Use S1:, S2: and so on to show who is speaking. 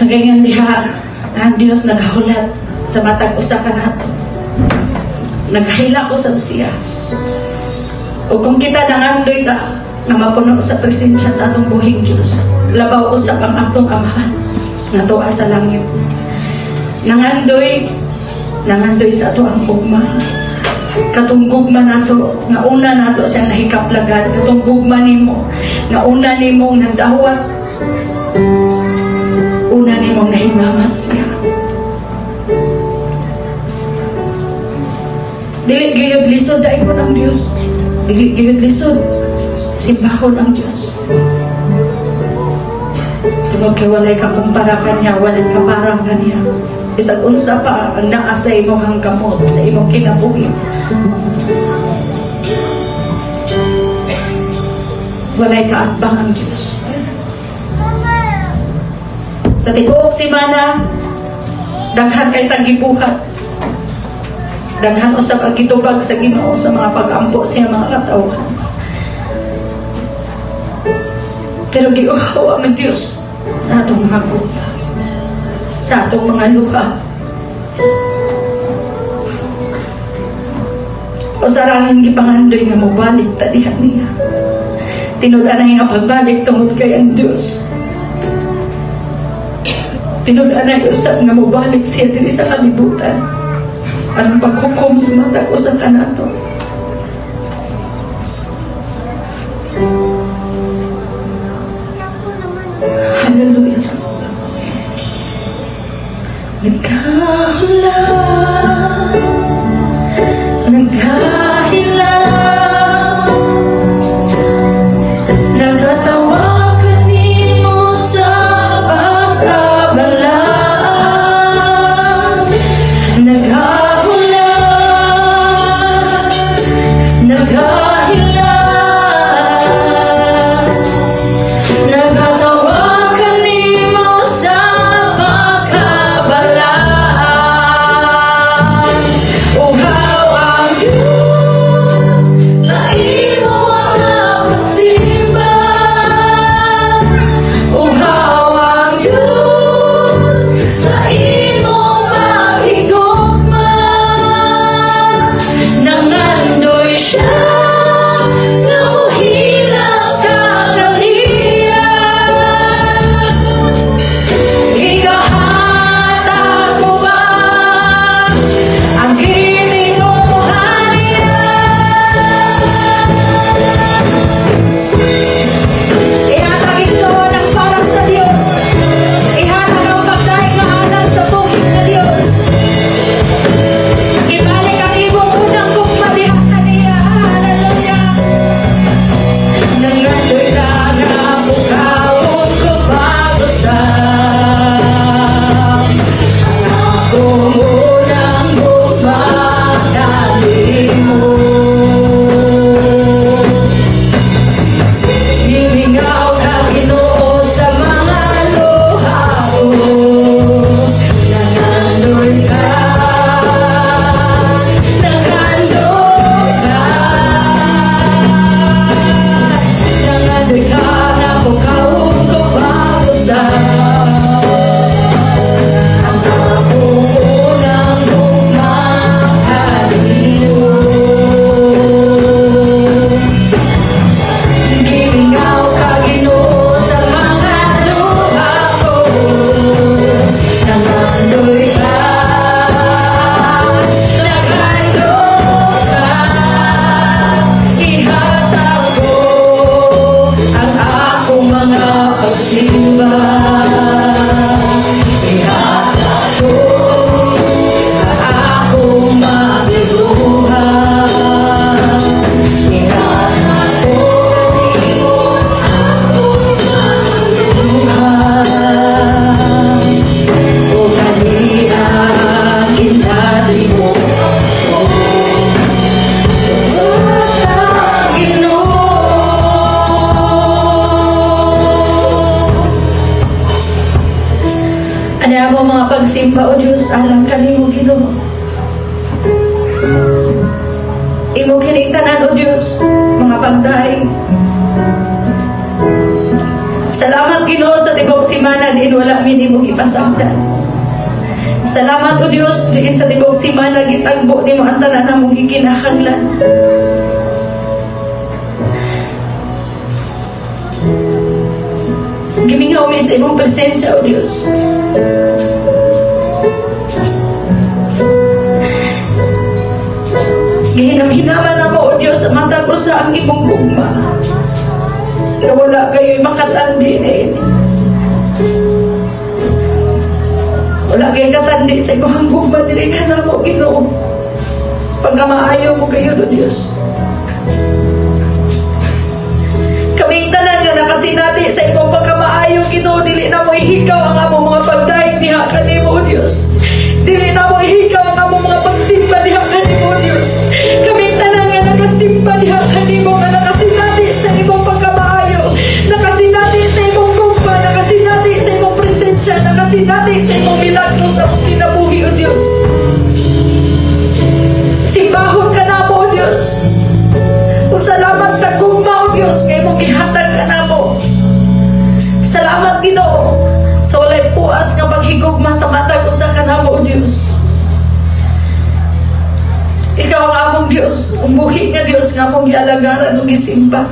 S1: Nagaingon diha, ang Dios naghahulat sa matag usa ka nato. Naghilak usab siya. O kung kita nangandoy ta nga mapuno sa presensya sa atong buhing Dios, labaw usab ang atong Amahan nga tuwa sa langit. Nangandoy, nangandoy sa ato ang gugma. Katong gugma nato, nga una nato siyang nahikaplagan, katong gugma nimo, nga una nimong nagdawat, una nimong nahimamat siya. Dili gayud lisod daigon ang Dios. Dili gayud lisod simbahon ang Dios. Tungod kay walay kakumpara kanya, walay kaparang kanya. Bisag unsa pa ang naa sa imong kamot, sa imong kinabuhi, walay kaatbang ang Dios. Sa tibuok semana, daghan kay tagibuhat. Daghan usab ang gitubag sa Ginoo sa mga pag-ampo siya mga katawhan. Pero giuhaw ang Dios sa atong mga gugma, sa atong mga luha. O sarangin gipangandoy nga mobalik ta diha niya. Tinud-anay nga pagbalik tungod kay ang Dios. Tinud-anay usab nga mobalik siya diri sa kalibutan. Ang paghukom sa matag usa kanato. Hallelujah. Nagkahula, nagkahila, nagkatawa kanimo sa pagkabalaan. Naghahula, naghahila, nagkatawa kanimo sa pagkabalaan. Uhaw ang Diyos sa imong mga pagsimba. Uhaw ang Diyos sa imong paghigugma. Nangandoy siya nga mohilak ka kaniya. Ikahatag mo ba ang gitinuhan niya? Ihatag igsoon ang para sa Dios. Ihatag ang pagdaig nga alang sa buhi nga Dios. Ibalik ang imong unang gugma diha kaniya. Hallelujah. Nangandoy ka nga mukhaon ko pag-usab ang akong unang gugma kanimo. Gimingaw ka, Ginoo, sa mga luha ko. Nangandoy ka, nangandoy ka, nangandoy ka nga mukhaon ko pag-usab ang akong unang gugma kanimo. Gimingaw ka, Ginoo, sa mga luha ko. Nangandoy ka, nangandoy ka, ihatag ko ang akong mga pagsimba. Ihatag ko ang akong mga luha. Ihatag ko akong luha. O kaniya ginhali mo ako. Tungod Ginoo. Ano mo mga pagsimba, O Diyos, alang kanimo, Ginoo. Imo kining tanan, O Diyos, mga pagdaig. Salamat, Ginoo, sa tibuok semana. Semana diin wala mi nimo gipasagdan. Salamat, O Dios, diin sa tibuok semana gitagbo nimo ang tanan namong gikinahanglan. Gimingaw mi sa imong presensya, O Dios. Gihinam-hinaman namo, O Dios, sa matag usa ang imong gugma. Nga wala kayo'y makatandi niini. Wala kayo'y katandi sa imong gugma diri kanamo, Ginoo. Pagkamaayo mo kayo, O Dios. Kaming tanan nga nakasinati sa imong pagkamaayo, Ginoo, dili na mo ihikaw ang among mga pagdaig diha kanimo, O Dios. Dili na mo ihikaw ang among mga pagsimba diha kanimo, O Dios. Kaming tanan nga nakasimba diha kanimo, nga nakasinati sa imong pagkamaayo, nakasinati sa imong gugma, nakasinati sa imong presensya, nakasinati sa imong milagro sa among kinabuhi, O Dios. Simbahon ka namo, O Dios. Ug salamat sa gugma, O Dios, kay imong gihatag kanamo. Salamat, Ginoo, sa walay puas nga paghigugma sa matag usa kanamo, O Dios. Ikaw ang among Dios, ang buhi nga Dios nga among gialagaran ug gisimba.